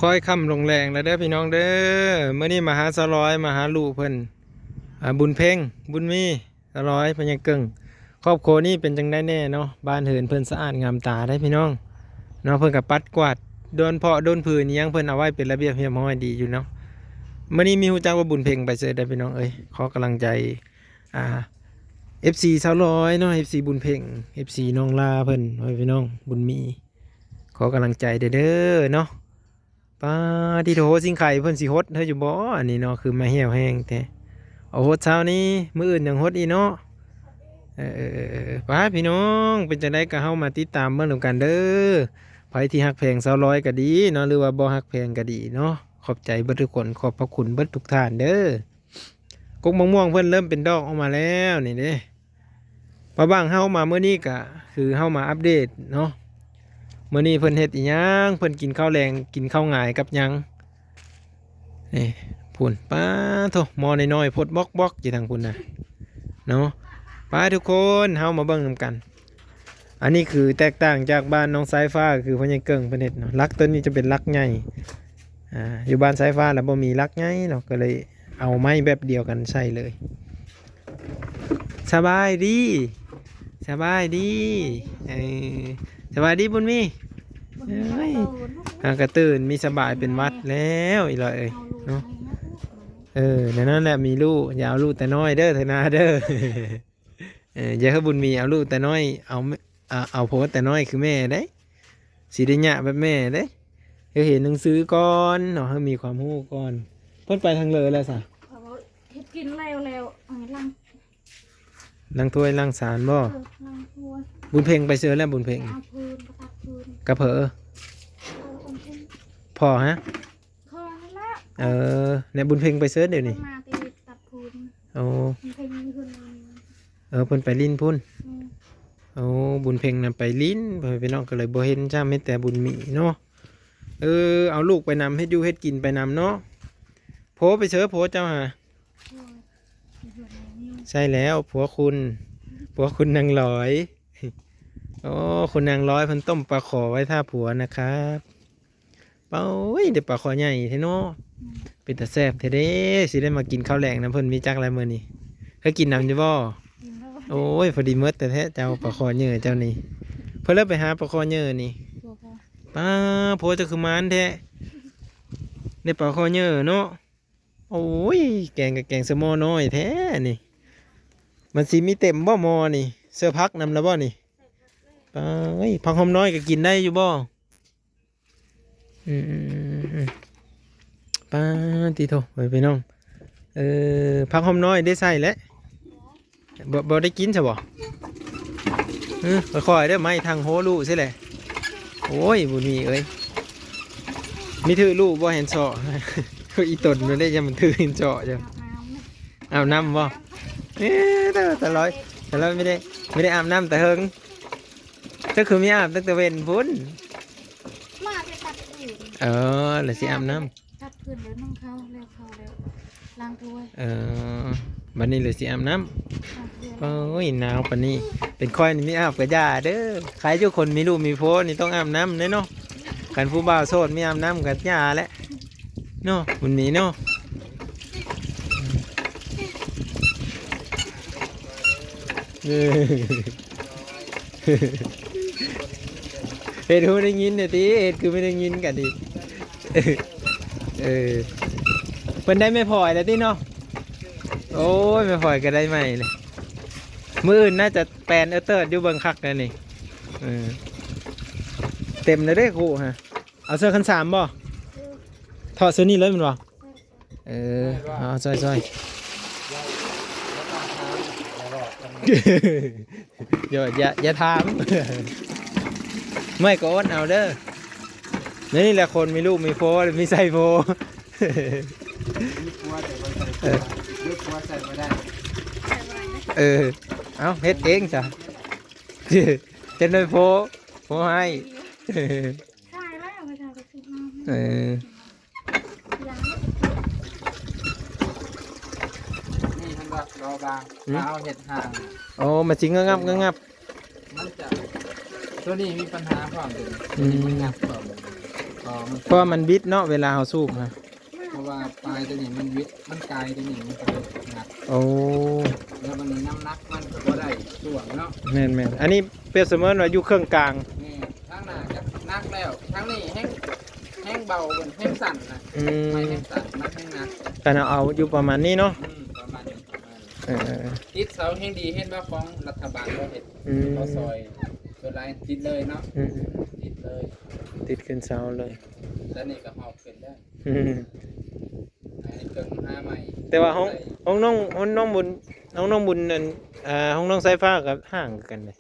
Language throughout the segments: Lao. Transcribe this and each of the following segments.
ຄ່ອຍຄ່ຳລົງແລງແລ້ວເດີພີ່ນ້ອງເດີ. ມື້ນີ້ມາຫາສາວລອຍ ມາຫາລູກເພິ່ນ ອ່າ ບຸນເພັງ ບຸນມີ ສາວລອຍ ພະຍາເກິ່ງ. ຄອບຄົວນີ້ເປັນຈັ່ງໃດແດ່ເນາະ? ບ້ານເຮືອນເພິ່ນສະອາດງາມຕາເດ້ພີ່ນ້ອງເນາະ. ເພິ່ນກໍປັດກວາດ ໂດນເພາະໂດນຜືນອີ່ຫຍັງ ເພິ່ນເອົາໄວ້ເປັນລະບຽບຮຽບຮ້ອຍດີຢູ່ເນາະ. ມື້ນີ້ມີຮູ້ຈັກວ່າບຸນເພັງໄປເຊີດເດ້ພີ່ນ້ອງເອີຍ. ຂໍກຳລັງໃຈ ອ່າ ເອັຟຊີສາວລອຍເນາະ ເອັຟຊີບຸນເພັງ ເອັຟຊີນ້ອງລາເພິ່ນ ພໍ່ແມ່ພີ່ນ້ອງ ບຸນມີ ຂໍກຳລັງໃຈເດີເນາະ. ປາດ ຕິໂທ ຊິງໄຄເພິ່ນຊິຫົດເຮີຢູ່ບໍ່ ອັນນີ້ເນາະ? ຄືມາແຫ້ວແຮງແທ້. ເອົາຫົດເຊົ້ານີ້ ມື້ອື່ນຍັງຫົດອີກເນາະ. ເອີ ປາດ ພີ່ນ້ອງ ເປັນຈັ່ງໃດກໍເຮົາມາຕິດຕາມເບິ່ງນຳກັນເດີ. ໃຜທີ່ຮັກແພງສາວລອຍກໍດີເນາະ ຫຼືວ່າບໍ່ຮັກແພງກໍດີເນາະ ຂອບໃຈເບິດທຸກຄົນ ຂອບພະຄຸນເບິດທຸກທ່ານເດີ. ກົກມະມ່ວງເພິ່ນເລີ່ມເປັນດອກອອກມາແລ້ວນີ້ເດ້. ມາບັ້ງເຮົາມາມື້ນີ້ກະຄືເຮົາມາອັບເດດເນາະ ມື້ນີ້ເພິ່ນເຮັດອີ່ຫຍັງ ເພິ່ນກິນເຂົ້າແລງ ກິນເຂົ້າງາຍກັບຫຍັງ. ນີ້ພຸ້ນ ປາໂທ້ ໝໍ້ນ້ອຍໆ ຟົດບອກໆ ຢູ່ທາງພຸ້ນນະເນາະ. ໄປທຸກຄົນ ເຮົາມາເບິ່ງນຳກັນ. ອັນນີ້ຄືແຕກຕ່າງຈາກບ້ານນ້ອງສາຍຟ້າ ຄືພໍ່ໃຫຍ່ເກິ່ງເພິ່ນເຮັດເນາະ. ຫຼັກໂຕນີ້ຈະເປັນຫຼັກໃຫຍ່ ອ່າ ຢູ່ບ້ານສາຍຟ້າລະບໍ່ມີຫຼັກໃຫຍ່ເນາະ ກໍເລີຍເອົາໄມ້ແບບດຽວກັນໃສ່ເລີຍ. ສະບາຍດີ ສະບາຍດີ ເອີ ສະບາຍດີບຸນມີ. ເອີຍ ຫາກະຕື່ນ ມີສະບາຍເປັນຫວັດແລ້ວ ອີຫຼ້ອຍເອີຍເນາະ. ເອີ ແນວນັ້ນແຫຼະ ມີລູກ ຢ່າເອົາລູກແຕ່ນ້ອຍເດີ ເທື່ອໜ້າເດີ. ເອີ ຢ່າໃຫ້ບຸນມີເອົາລູກແຕ່ນ້ອຍ ເອົາ ເອົາ ເອົາຜົວແຕ່ນ້ອຍຄືແມ່ເດ້ ຊິໄດ້ຍະແບບແມ່ເດ້. ເຮັດໜັງສືກ່ອນເນາະ ໃຫ້ມີຄວາມຮູ້ກ່ອນ. ເພິ່ນໄປທາງເລີແລ້ວຊະ? ເຂົາເຮັດກິນແລ້ວແລ້ວ ເອົາໄປລ້າງ ລ້າງຖ້ວຍລ້າງຊານບໍ່? ເອີ ລ້າງຖ້ວຍ. ບຸນເພັງໄປເຊີແລ້ວ ບຸນເພັງ ເອົາຟືນ ໄປຕັດຟືນ. ກັບໃຜ? ເອີ ກັບຄົນເພິ່ນ. ພໍ່ຮະ? ພໍ່ຫັ້ນລະ. ເອີ ແນະ ບຸນເພັງໄປເຊີດຽວນີ້? ເພິ່ນມາແຕ່ຕັດຟືນ. ໂອ້ ບຸນເພັງຢູ່ເຮືອນ. ເອີ ເພິ່ນໄປຫຼິ້ນພຸ້ນ. ອືມ ໂອ້ ບຸນເພັງນະໄປຫຼິ້ນ ພໍ່ແມ່ພີ່ນ້ອງກໍເລີຍບໍ່ເຫັນຊ້ຳ ເຫັນແຕ່ບຸນມີເນາະ. ເອີ ເອົາລູກໄປນຳ ເຮັດຢູ່ເຮັດກິນໄປນຳເນາະ. ໂພໄປເຊີ ໂພເຈົ້າຫາ? ໂອ້ຍ ຢູ່ເຮືອນນ້ອງ. ໃຊ່ແລ້ວ ຜົວຄຸນ ຜົວຄຸນນາງລອຍ. ໂອ້ ຄຸນນາງລອຍເພິ່ນຕົ້ມປາຂໍໄວ້ຖ້າຜົວນະຄັບ. ປາ ໂອ້ຍ ໄດ້ປາຄໍໃຫຍ່ແທ້ເນາະ. ອືມ ເປັນຕາແຊບແທ້ເດ້. ຊິໄດ້ມາກິນເຂົ້າແລງນຳເພິ່ນ ມີຈັກແລ້ວມື້ນີ້ ເຄີຍກິນນຳຢູ່ບໍ່? ກິນແລ້ວ. ໂອ້ຍ ພໍດີໝົດແທ້ໆ ເຈົ້າ ປາຄໍເຍີເຈົ້ານີ້. ເພິ່ນເລີຍໄປຫາປາຄໍເຍີນີ້. ບໍ່ ບໍ່ ປາ ຜົວເຈົ້າຄືໝານແທ້ ໄດ້ປາຄໍເຍີເນາະ. ໂອ້ຍ ແກງກໍແກງສະໝໍນ້ອຍແທ້ນີ້. ມັນຊິມີເຕັມບໍ່ໝໍນີ້? ເສີບຜັກນຳລະບໍ່ນີ້? ປາ ເອີຍ ຜັກຫອມນ້ອຍກໍກິນໄດ້ຢູ່ບໍ່? ອືມໆໆ ປາຕິໂທ ໄປພີ່ນ້ອງ. ເອີ ຜັກຫອມນ້ອຍໄດ້ໃສ່ແຫຼະ. ບໍ່ ບໍ່ໄດ້ກິນຊະບໍ່? ເອີ ຄ່ອຍໆເດີ ໄມ້ທັງໂຫລູຊິແຫຼະ. ໂອ້ຍ ບຸນມີເອີຍ ມີຖືລູກບໍ່ ເຫັນເຊາະ ອີຕົນນັ້ນເດ້ ຢ່າມັນຖືເຫັນເຊາະ. ເຈົ້າ ອາບນ້ຳບໍ່? ເອີ ຕາ ຕາລອຍ ຕາລອຍບໍ່ໄດ້ ບໍ່ໄດ້ອາບນ້ຳແຕ່ເຫິງ. ເຈົ້າຄືມີອາບຕັ້ງແຕ່ເວັນພຸ້ນ? ມາແຕ່ຕັດຟືນ. ເອີ ແລ້ວຊິອາບນ້ຳ. ຕັດຟືນແລ້ວ ໜຶ້ງເຂົ້າ ແລ້ວເຂົ້າແລ້ວ ລ້າງຖ້ວຍ. ເອີ ບັດນີ້ເລີຍຊິອາບນ້ຳ. ໂອ້ຍ ໜາວປານນີ້ ເປັນຂ້ອຍນີ້ມີອາບກະຢ່າເດີ. ໃຄຢູ່ຄົນມີລູກມີຜົວນີ້ຕ້ອງອາບນ້ຳເດ້ເນາະ. ຄັນຜູ້ບ່າວໂສດມີອາບນ້ຳກະຢ່າແຫຼະເນາະ ມັນມີເນາະ. ເອີ ເຮັດຮູ້ໄດ້ຍິນແດ່ຕິ ເຮັດຄືບໍ່ໄດ້ຍິນກັນຕິ. ເອີ ເພິ່ນໄດ້ແມ່ພອຍແລ້ວຕິເນາະ. ໂອ້ຍ ແມ່ພອຍກໍໄດ້ໃໝ່ເລີຍ. ມື້ອື່ນໜ້າຈະແປນເອີເຕີດຢູ່ ເບິ່ງຄັກແລ້ວນີ້. ເອີ ເຕັມແລ້ວເດ້ຄູ່ຮະ. ເອົາເສື້ອຄັນສາມບໍ່? ເອີ ຖອດເສື້ອນີ້ເລີຍແມ່ນບໍ່? ເອີ ເອົາ ຊ່ອຍໆ ຢ່າ ຢ່າ ຢ່າຖາມ. ເມື່ອຍກໍອົດເອົາເດີ. ນີ້ແຫຼະຄົນມີລູກມີຜົວ ມີໃສ່ຜົວ. ມີຜົວແຕ່ບໍ່ໃສ່ຜົວ ເອີ ມີຜົວໃສ່ບໍ່ໄດ້. ເອີ ເອົາ ເຮັດເອງຊະ. ເຮັດໃຫ້ຜົວ ຜົວໃຫ້. ຂາຍແລ້ວ ເອີ ນີ້ມັນກໍລໍບາງ ອືມ ເອົາເຮັດຫາງ. ໂອ້ ມັນຊິງະງັບງະງັບ. ມັນຈະ ຕົວນີ້ມີປັນຫາພ້ອມເດ້. ອືມ ມັນງັບພ້ອມ. ເພາະວ່າມັນບິດເນາະ ເວລາເຮົາສູບນະ. ເພາະວ່າປາຍຕົວນີ້ມັນວິດ ມັນກາຍຕົວນີ້ ມັນກໍເລີຍໜັກ. ໂອ້ ແລ້ວບັດນີ້ນ້ຳໜັກມັນກໍບໍ່ໄດ້ຊ່ວງເນາະ. ແມ່ນໆ ອັນນີ້ປຽບສະເໝືອນວ່າຢູ່ເຄິ່ງກາງ. ແມ່ນ ທາງໜ້າກໍໜັກແລ້ວ ທາງນີ້ແຮງ ແຮງເບົາ ແຮງສັ້ນນະ. ອືມ ໄມ້ແຮງສັ້ນ ມັນແຮງໜັກ. ຄັນເຮົາເອົາຢູ່ປະມານນີ້ເນາະ. ອືມ ປະມານນີ້ ປະມານນີ້. ເອີ ຕິດເສົາແຮງດີ ເຫັນບໍ່ ຂອງລັດຖະບານເຂົາເຮັດ. ອືມ ເຂົາຊອຍ ສ່ວນຫຼາຍຕິດເລີຍເນາະ. ອືມໆ ຕິດເລີຍ ຕິດຂຶ້ນເສົາເລີຍ. ແລ້ວນີ້ກໍຫອບຂຶ້ນແລ້ວ. ອືມ ໃຫ້ເຄື່ອງຫາໃໝ່. ແຕ່ວ່າຫ້ອງ ໄດ້ ຫ້ອງນ້ອງ ຫ້ອງນ້ອງບຸນ ຫ້ອງນ້ອງບຸນນັ້ນ ອ່າ ຫ້ອງນ້ອງສາຍຟ້າກໍຫ່າງຄືກັນເດ້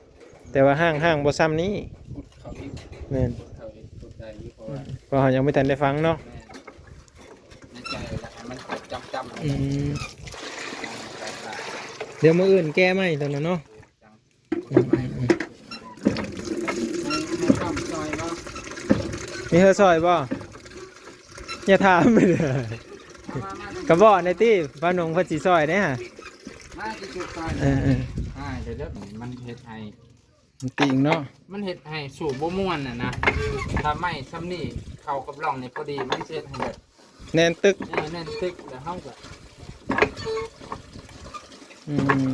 ແຕ່ວ່າຫ່າງ ຫ່າງບໍ່ຊ່ຳນີ້. ຂຸດເຂົ້າອີກ. ແມ່ນ ຂຸດເຂົ້າອີກ ຂຸດໄດ້ຢູ່ ເພາະວ່າ ອືມ ເພາະເຮົາຍັງບໍ່ທັນໄດ້ຟັງເນາະ. ແມ່ນ ໃນໃຈລະໃຫ້ມັນຈົດຈຳໆ. ອືມ ດຽວມື້ອື່ນແກ້ໃໝ່ຕົວນັ້ນເນາະ. ອືມ ໃຫ້ ໃຫ້ຊ້ອມຊ່ອຍບໍ່? ມີໃຫ້ຊ່ອຍບໍ່? ຢ່າຖາມ ເອົາມາ ມາ ກໍບອກແດ່ຕິ ປ້າໜົງເພິ່ນຊິຊ່ອຍເດ້ຫະ. ມາຊິຊ່ອຍ. ເອີໆ ອ້າຍ ເດີ ມັນເຮັດໃຫ້ ມັນຕິງເນາະ ມັນເຮັດໃຫ້ສູບບໍ່ມ່ວນນະນະ. ຖ້າໄມ້ຊ່ຳນີ້ເຂົ້າກັບຮ່ອງນີ້ພໍດີ ມັນຊິເຮັດໃຫ້ແບບ ແໜ້ນຕຶກ. ເອີ ແໜ້ນຕຶກ ແລ້ວເຮົາກໍ ອືມ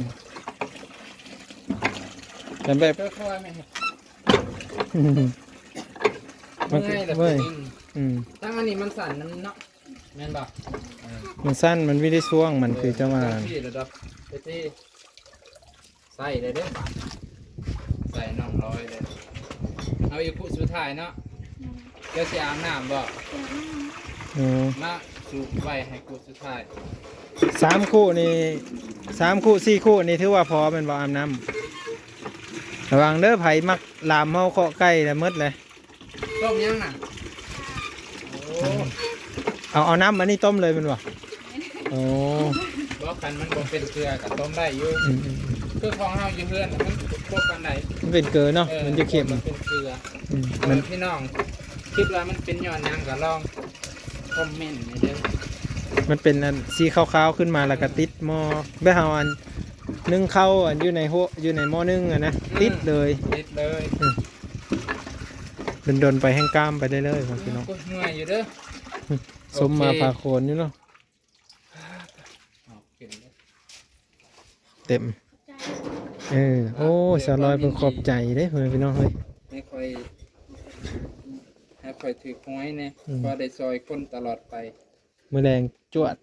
ແຕ່ແບບ ຄ່ອຍໆ ແມ່ ມັນກໍເມື່ອຍແລ້ວ ເມື່ອຍ. ອືມ ທັງອັນນີ້ມັນສັ້ນນຳເນາະ ແມ່ນບໍ່? ເອີ ມັນສັ້ນ ມັນມີໄດ້ຊ່ວງມັນ ເອີ ຄືຈັ່ງວ່າ ຈັ່ງຊີ້ລະດອກ ໄປທີ່ ໃສ່ເລີຍເດີບາດ ໃສ່ນ້ອງລອຍເລີຍ. ເອົາອີກຄູ່ສຸດທ້າຍເນາະ. ອືມ ເຈົ້າຊິອາບນ້ຳບໍ່? ອືມ ມາສູບໄວ້ໃຫ້ຄູ່ສຸດທ້າຍ. ສາມຄູ່ນີ້ ສາມຄູ່ສີ່ຄູ່ນີ້ຖືວ່າພໍແມ່ນບໍ່? ອາບນ້ຳ ລະວັງເດີ ໃຜມັກລາມເຮົາເຄາະໄກ່ລະໝົດເລີຍ. ຕົ້ມຫຍັງນະ? ໂອ້ ເອົາ ເອົານ້ຳອັນນີ້ຕົ້ມເລີຍແມ່ນບໍ່? ໂອ້ ບໍ່ ຄັນມັນບໍ່ເປັນເກືອກໍຕົ້ມໄດ້ຢູ່. ອືມໆໆ ຄືຂອງເຮົາຢູ່ເຮືອນມັນບໍ່ປານໃດ ມັນເປັນເກືອເນາະ. ເອີ ມັນຈະເຄັມ ມັນເປັນເກືອ. ອືມ ມັນ ເອີ ພີ່ນ້ອງຄິດວ່າມັນເປັນຍ້ອນຫຍັງກໍລອງຄອມເມັນໃຫ້ເດີ. ມັນເປັນອັນສີຂາວໆຂຶ້ນມາ ແລ້ວກໍຕິດໝໍ້ ແບບເຮົາອັນ ໜຶ້ງເຂົ້າອັນຢູ່ໃນຫົວ ຢູ່ໃນໝໍ້ໜຶ້ງຫັ້ນນະ. ອືມ ຕິດເລີຍ ຕິດເລີຍ. ອືມ ດົນໆໄປແຮ່ງກ້າມໄປເລື້ອຍໆ ພີ່ນ້ອງ. ໂອ້ຍ ເມື່ອຍຢູ່ເດີ. ອືມ ສົມມາພາໂຄນຢູ່ເນາະ. ໂອເຄ ເຕັມ. ເອີ ໂອ້ຍ ສາວລອຍເພິ່ນຂອບໃຈເດ້ ພໍ່ແມ່ພີ່ນ້ອງເອີຍ. ໃຫ້ຂ້ອຍ ໃຫ້ຂ້ອຍຖືກຫວຍແດ່ ອືມ ພໍໄດ້ຊ່ອຍຄົນຕະຫຼອດໄປ. ມື້ແລງຈວດ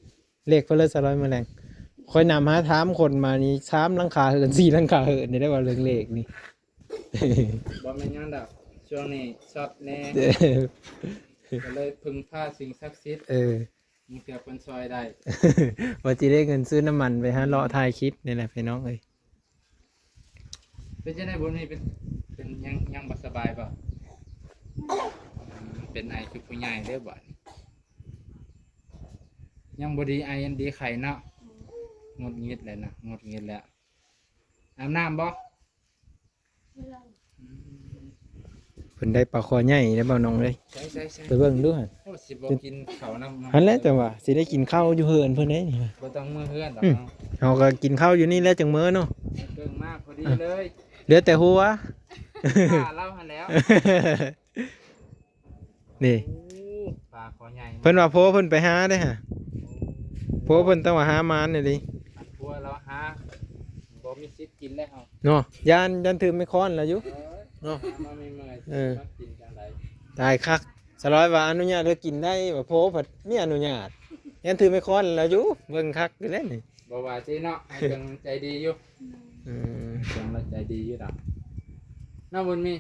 ເລກເພິ່ນເລີຍສາວລອຍ ມື້ແລງ. ຂ້ອຍນຳຫາຖາມຄົນມານີ້ ສາມຫຼັງຄາເຮືອນ ສີ່ຫຼັງຄາເຮືອນນີ້ ໄດ້ເວົ້າເລື່ອງເລກນີ້. ບໍ່ແມ່ນຫຍັງດອກ ຊ່ວງນີ້ຊັອດແດ່ ກໍເລີຍເພິ່ງພາສິ່ງສັກສິດ. ເອີ ບາງເທື່ອເພິ່ນຊ່ອຍໄດ້ ວ່າຊິໄດ້ເງິນຊື້ນ້ຳມັນໄປຫາເລາະ ອືມ ຖ່າຍຄລິບນີ້ແຫຼະ ພີ່ນ້ອງເອີຍ. ເປັນຈັ່ງໃດ ບຸນມີ ເປັນ ເປັນຫຍັງ ຍັງບໍ່ສະບາຍບໍ່? ອືມ ເປັນໄອຄືຜູ້ໃຫຍ່ເດີບາດນີ້. ຍັງບໍ່ດີໄອ ຍັງດີໄຂ້ເນາະ. ອືມ ຫງຸດຫງິດແລ້ວນະ ຫງຸດຫງິດແລ້ວ. ອາບນ້ຳບໍ່? ອືມ ເພິ່ນໄດ້ປາຄໍໃຫຍ່ແລ້ວ ເບົາໜອງເອີຍ. ໃສ່ໆໆ ໄປເບິ່ງດູຫັ້ນ. ໂອ້ ຊິບໍ່ກິນເຂົ້ານຳເນາະ. ຫັ້ນແຫຼະ ຈັ່ງວ່າຊິໄດ້ກິນເຂົ້າຢູ່ເຮືອນເພິ່ນເດ້ນີ້. ບໍ່ຕ້ອງເມືອເຮືອນດອກເນາະ. ອືມ ເຮົາກໍກິນເຂົ້າຢູ່ນີ້ແຫຼະ ຈັ່ງເມືອເນາະ. ເບິ່ງມາພໍດີເລີຍ. ເຫຼືອແຕ່ຫົວ ຂ້າລາວຫັ້ນແລ້ວ. ນີ້ ໂອ້ ປາຄໍໃຫຍ່ ເພິ່ນວ່າໂພເພິ່ນໄປຫາເດ້ຫະ. ໂອ້ ໂພເພິ່ນຕ້ອງວ່າຫາມານນີ້ເດ້. ອັນຜົວລາວຫາ ບໍ່ມີສິດກິນແລ້ວເຮົາເນາະ. ຢ້ານ ຢ້ານຖືກໄມ້ຄ້ອນລະຢູ່ ເອີ ເນາະ. ຫາມາເມື່ອຍໆ ເອີ ຊິມາກິນຈັ່ງໃດ? ຕາຍຄັກ ສາວລອຍວ່າອະນຸຍາດໃຫ້ກິນໄດ້ ວ່າໂພພັດມີອະນຸຍາດ. ຢ້ານຖືກໄມ້ຄ້ອນລະຢູ່ ເບິ່ງຄັກຢູ່ແລ້ວນີ້. ບໍ່ວ່າຕິເນາະ ອ້າຍເຄິ່ງໃຈດີຢູ່. ອືມ ອ້າຍເຄິ່ງລາວໃຈດີຢູ່ດອກ ເນາະ ບຸນມີ.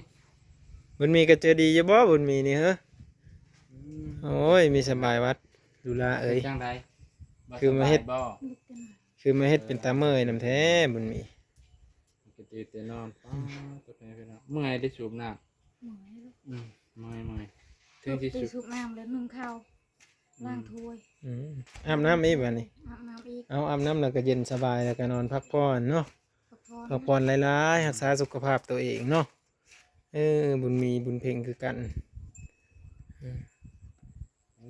ບຸນມີກໍໃຈດີຢູ່ບໍ່ ບຸນມີນີ້ເຮີ? ອືມ ໂອ້ຍ ມີສະບາຍວັດ ດູລາເອີຍ. ຈັ່ງໃດ ຄືມາເຮັດ ຄືມາເຮັດເປັນຕາເມື່ອຍນຳແທ້ບຸນມີ. ກໍຕື່ນແຕ່ນອນ ປ້າດ ຕົວແມ່ພີ່ນ້ອງ ເມື່ອຍໄດ້ສູບນ້ຳ. ເມື່ອຍ ອືມ ເມື່ອຍໆ ເຖິງຊິສູບ ສູບນ້ຳແລ້ວໜຶ້ງເຂົ້າ ອືມ ລ້າງຖ້ວຍ. ອືມ ອາບນ້ຳອີກບາດນີ້ ອາບນ້ຳອີກ. ເອົາ ອາບນ້ຳແລ້ວກໍເຢັນສະບາຍ ແລ້ວກໍນອນພັກຜ່ອນເນາະ. ພັກຜ່ອນ ພັກຜ່ອນຫຼາຍໆ ຮັກສາສຸຂະພາບຕົວເອງເນາະ. ເອີ ບຸນມີບຸນເພັງຄືກັນ. ເອີ ເອີ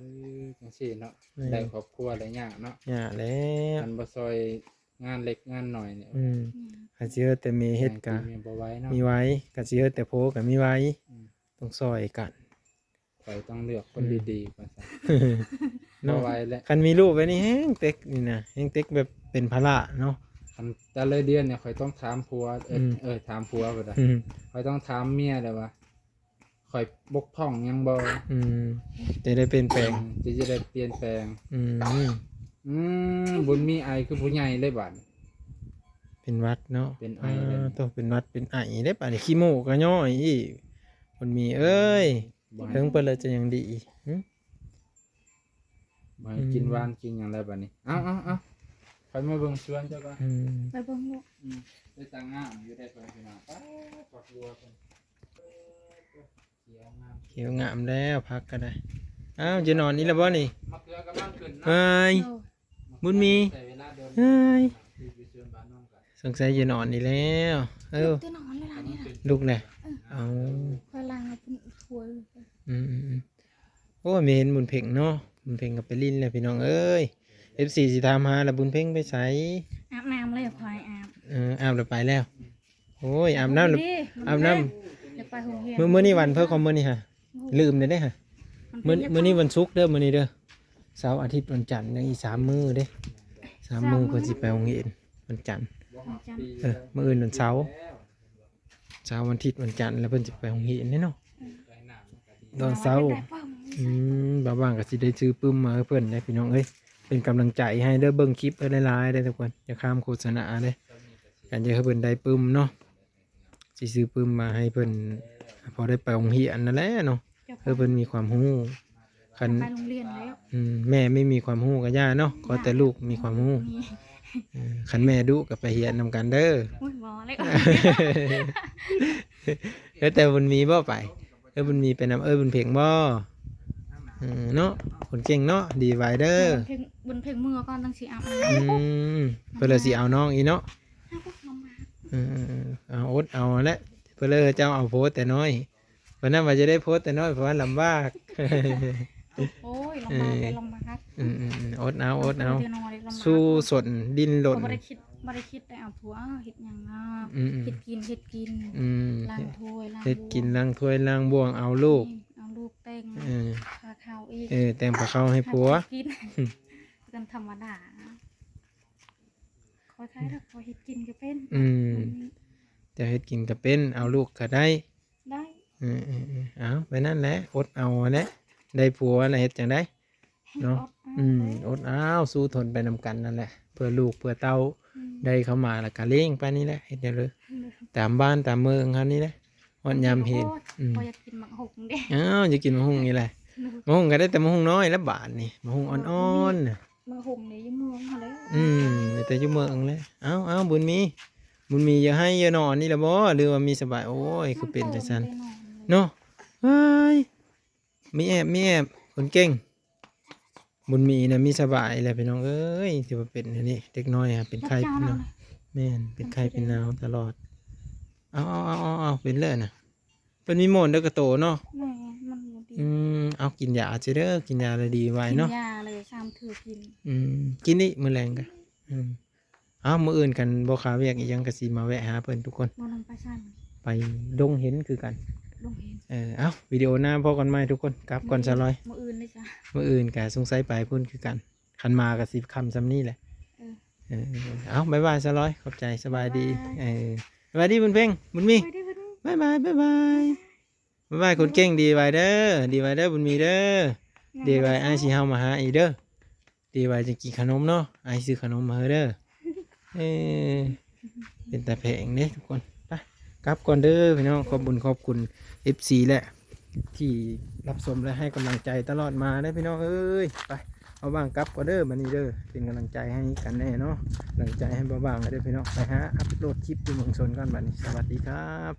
ຈັ່ງຊີ້ເນາະ. ແມ່ນ ໄດ້ຄອບຄົວໄດ້ຍາກເນາະ. ຍາກແລ້ວ ຄັນບໍ່ຊ່ອຍງານເລັກງານນ້ອຍນີ້. ອືມ ອືມ ຄັນຊິເຮັດແຕ່ແມ່ເຮັດກະ ແມ່ນ ແມ່ບໍ່ໄຫວເນາະ. ມີໄຫວ ຄັນຊິເຮັດແຕ່ໂພກະມີໄຫວ. ອືມ ຕ້ອງຊ່ອຍກັນ. ຂ້ອຍຕ້ອງເລືອກຄົນ ອືມ ດີໆ ວ່າຊັ້ນ ເນາະ ບໍ່ໄຫວແລ້ວ. ຄັນມີລູກແບບນີ້ແຮງເຕັກນີ້ນະ ແຮງເຕັກແບບເປັນພາລະເນາະ. ຄັນແຕ່ລະເດືອນນີ້ຂ້ອຍຕ້ອງຖາມຜົວ ເອີ ອືມ ເອີ ຖາມຜົວບໍ່ໄດ້ ອືມ ຂ້ອຍຕ້ອງຖາມເມຍແລ້ວວ່າ ຂ້ອຍບົກຜ່ອງຫຍັງບໍ່? ອືມ ຈະໄດ້ປ່ຽນແປງ ອືມ ຈະ ຈະໄດ້ປ່ຽນແປງ. ອືມ ອືມ ບຸນມີໄອຄືຜູ້ໃຫຍ່ເລີຍບາດນີ້ ເປັນຫວັດເນາະ. ເປັນໄອເລີຍ ອາ ໂຕ ເປັນຫວັດເປັນໄອເດ້ບາດນີ້ ຂີ້ມູກກໍຍ້ອຍອີກ ບຸນມີເອີຍ. ອືມ ເຖິງເພິ່ນລະຈະຍັງດີ ຫຶ ບໍ່ໃຫ້ກິນ ອືມ ຫວານກິນຫຍັງແລ້ວບາດນີ້. ເອົາ ເອົາ ເອົາ ຂ້ອຍມາເບິ່ງສວນເຈົ້າກ່ອນ. ອືມ ໄປເບິ່ງລູກ. ອືມ ເປັນຕາງາມຢູ່ໄດ໋ ເພິ່ນ ພີ່ນ້ອງ. ປາດ ຝັກບົວເພິ່ນ ຂຽວງາມ ຂຽວງາມແລ້ວ ຜັກກໍໄດ້. ອ້າວ ຈະນອນອີກແລ້ວບໍ່ນີ້? ມະເຂືອກຳລັງຂຶ້ນນະ. ເອີຍ ໂດຍ ບຸນມີ ໃຊ້ເວລາດົນ ເອີຍ ຢູ່ສວນບ້ານນ້ອງກະ ສົງໄສຈະນອນອີກແລ້ວ. ເອີ ລຸກແຕ່ນອນເວລານີ້ນະ ລຸກແລ້ວ. ເອີ ເອົາ ຂ້ອຍລ້າງເອົາເພິ່ນຖ້ວຍ. ອືມໆໆ ໂອ້ຍ ແມ່ນບຸນເພັງເນາະ ບຸນເພັງກໍໄປຫຼິ້ນແລ້ວ ພີ່ນ້ອງເອີຍ. ເອັຟຊີຊິຖາມຫາລະ ບຸນເພັງໄປໃສ? ອາບນ້ຳແລ້ວ ຂ້ອຍອາບ. ເອີ ອາບແລ້ວໄປແລ້ວ. ໂອ້ຍ ອາບນ້ຳ ອາບນ້ຳ. ຢາກໄປໂຮງຮຽນ ມື້ ມື້ນີ້ວັນເພິ່ນຂອງມື້ນີ້ຫະ ລືມແລ້ວເດ້ຫະ. ມື້ ມື້ນີ້ວັນສຸກເດີ ມື້ນີ້ເດີ ເສົາ ອາທິດ ວັນຈັນ ຍັງອີກສາມມື້ເດ້ ສາມມື້ ສາມມື້ ເພິ່ນຊິໄປໂຮງຮຽນ ວັນຈັນ. ວັນຈັນ ເອີ ມື້ອື່ນວັນເສົາ ເສົາ ວັນອາທິດ ວັນຈັນ ແລ້ວເພິ່ນຊິໄປໂຮງຮຽນເດ້ເນາະ. ອືມ ຕອນເຊົ້າ ອືມ ບ່າວຫວ່າງກໍຊິໄດ້ຊື້ປຶ້ມມາໃຫ້ເພິ່ນເດ້ ພີ່ນ້ອງເອີຍ. ເປັນກຳລັງໃຈໃຫ້ເດີ ເບິ່ງຄລິບເອີຍຫຼາຍໆເດີທຸກຄົນ ຢ່າຂ້າມໂຄສະນາເດີ ກັນຢາກໃຫ້ເພິ່ນໄດ້ປຶ້ມເນາະ. ຊິຊື້ປຶ້ມມາໃຫ້ເພິ່ນ ພໍໄດ້ໄປໂຮງຮຽນນັ້ນແຫຼະເນາະ ເພື່ອເພິ່ນມີຄວາມຮູ້. ຄັນ ໄປໂຮງຮຽນແລ້ວ ອືມ ແມ່ໄມ່ມີຄວາມຮູ້ກໍຢ່າເນາະ ຂໍແຕ່ລູກມີຄວາມຮູ້. ມີ ເອີ ຄັນແມ່ດຸກໍໄປຮຽນນຳກັນເດີ. ໂອ້ຍ ບໍ່ແລ້ວ ເອີ ແຕ່ບຸນມີບໍ່ໄປ? ເອີ ບຸນມີໄປນຳເອີຍບຸນເພັງບໍ່? ເອີ ເນາະ ຄົນເກັ່ງເນາະ ດີໄວເດີ. ບຸນເພັງ ບຸນເພັງເມືອກ່ອນ ຈັ່ງຊິອາບນ້ຳ. ອືມ ເພິ່ນລະຊິເອົານ້ອງອີກເນາະ. ເອີໆໆ ເອົາ ອົດເອົາແຫຼະ ເພິ່ນລະເຈົ້າເອົາໂພແຕ່ນ້ອຍ ເພິ່ນນັ້ນວ່າຈະໄດ້ໂພແຕ່ນ້ອຍ ເພາະວ່າລຳບາກ. ໂອ້ຍ ລຳບາກ ເອີ ເດ້ ລຳບາກ. ອືມໆໆ ອົດເອົາ ອົດເອົາ ສູ້ຊົນ ດີ້ນລົນ. ບໍ່ໄດ້ຄິດ ບໍ່ໄດ້ຄິດໄດ້ເອົາຜົວ ເຮັດຫຍັງເນາະ. ອືມໆ ເຮັດກິນ ເຮັດກິນ ອືມ ລ້າງຖ້ວຍ ລ້າງ ເຮັດກິນ ບ່ວງ ລ້າງຖ້ວຍ ລ້າງບ່ວງ ເອົາລູກ ນີ້ ເອົາລູກ ແຕ່ງ ເອີ ພາເຂົ້າອີກ ເອີ ແຕ່ງພາເຂົ້າໃຫ້ຜົວ ພາເຂົ້າກິນ ເປັນທຳມະດາ. ຂ້ອຍຂາຍດອກ ຂ້ອຍເຮັດກິນກໍເປັນ. ອືມ ອືມ ເຈົ້າເຮັດກິນກໍເປັນ ເອົາລູກກໍໄດ້ ໄດ້. ເອີໆໆ ເອົາ ໄປນັ້ນແຫຼະ ອົດເອົາຫັ້ນແຫຼະ ໄດ້ຜົວແລ້ວເຮັດຈັ່ງໃດເນາະ. ອືມ ອົດເອົາ ສູ້ທົນໄປນຳກັນນັ້ນແຫຼະ ເພື່ອລູກເພື່ອເຕົ້າ. ອືມ ໄດ້ເຂົ້າມາແລ້ວກໍລ້ຽງໄປນີ້ແຫຼະ ເຮັດຫຍັງເລີຍ ອືມ ຕາມບ້ານຕາມເມືອງເຮົານີ້ແຫຼະ ຮອດຍາມເຮັດ. ໂອ້ຍ ອືມ ຂ້ອຍຢາກກິນໝາກຫຸ່ງເດ້. ອ້າວ ຢາກກິນໝາກຫຸ່ງນີ້ແຫຼະ. ອືມ ໝາກຫຸ່ງກໍໄດ້ແຕ່ໝາກຫຸ່ງນ້ອຍລະບາດນີ້ ໝາກຫຸ່ງ ໂອ້ຍ ອ່ອນໆນະ. ໝາກຫຸ່ງນີ້ຢູ່ເມືອງຫັ້ນແຫຼະ. ອືມ ມີແຕ່ຢູ່ເມືອງແຫຼະ. ເອົາໆ ບຸນມີ ບຸນມີ ຢ່າໄຫ້ຢ່ານອນນີ້ລະບໍ່ ຫຼືວ່າມີສະບາຍ? ໂອ້ຍ ຄືເປັນຈັ່ງຊັ້ນເນາະ. ເອີຍ ມີແອບ ມີແອບ ຄົນເກັ່ງ. ບຸນມີນະມີສະບາຍແລ້ວ ພີ່ນ້ອງເອີຍ ຖືວ່າເປັນອັນນີ້ ເດັກນ້ອຍຫາເປັນໄຂ້ເປັນໜາວ. ແມ່ນ ເປັນໄຂ້ເປັນໜາວຕະຫຼອດ. ເອົາໆໆໆ ເປັນເລີຍນະ. ເພິ່ນມີໝອນເດີກະໂຕເນາະ. ແມ່ນ ມັນບໍ່ດີ. ອືມ ເອົາກິນຢາເສຍເດີ ກິນຢາແລ້ວດີໄວເນາະ. ກິນຢາເລີຍ ສາມເທື່ອກິນ. ອືມ ກິນອີກມື້ແລງກະ. ອືມ ເອົາ ມື້ອື່ນຄັນບໍ່ຄາວຽກອີ່ຫຍັງກະຊິມາແວະຫາເພິ່ນທຸກຄົນ. ບໍ່ນຳໄປຊັ້ນ ໄປດົງເຫັນຄືກັນ. ດົງເຫັນ. ເອີ ເອົາ ວິດີໂອໜ້າພໍ້ກັນໃໝ່ທຸກຄົນ. ກັບກ່ອນຊາວລອຍ. ມື້ອື່ນເດ້ຊະ. ມື້ອື່ນກະສົງໄສໄປພຸ້ນຄືກັນ. ຄັນມາກໍຊິຄ່ຳສ່ຳນີ້ແຫຼະ. ເອີ ເອີ ເອົາ ບາຍບາຍຊາວລອຍ ຂອບໃຈ ສະບາຍດີ. ບາຍບາຍ. ເອີ ສະບາຍດີບຸນເພັງ ບຸນມີ. ສະບາຍດີບຸນມີ. ບາຍບາຍ ບາຍບາຍ ບາຍບາຍ ຄົນເກັ່ງ. ດີໄວເດີ ດີໄວເດີ ບຸນມີເດີ. ດີໄວ ອ້າຍຊິເຮົາມາຫາອີກເດີ. ດີໄວຈະກິນຂະໜົມເນາະ ອ້າຍຊື້ຂະໜົມມາໃຫ້ເດີ. ເອີ ເປັນຕາແພງເດ້ທຸກຄົນ. ໄປ ກັບກ່ອນເດີພີ່ນ້ອງ. ຂອບບຸນຂອບຄຸນເອັຟຊີແຫຼະ ທີ່ຮັບຊົມ ແລະ ໃຫ້ກຳລັງໃຈຕະຫຼອດມາເດີພີ່ນ້ອງເອີຍ. ໄປ ເອົາຫວ່າງກັບກ່ອນເດີ ບັດນີ້ເດີ ເປັນກຳລັງໃຈໃຫ້ກັນແດ່ເນາະ ກຳລັງໃຈໃຫ້ບ່າວຫວ່າງເດີພີ່ນ້ອງ. ໄປຫາອັບໂຫຼດຄລິບຢູ່ເມືອງຊົນກ່ອນບັດນີ້. ສະຫວັດດີຄັບ.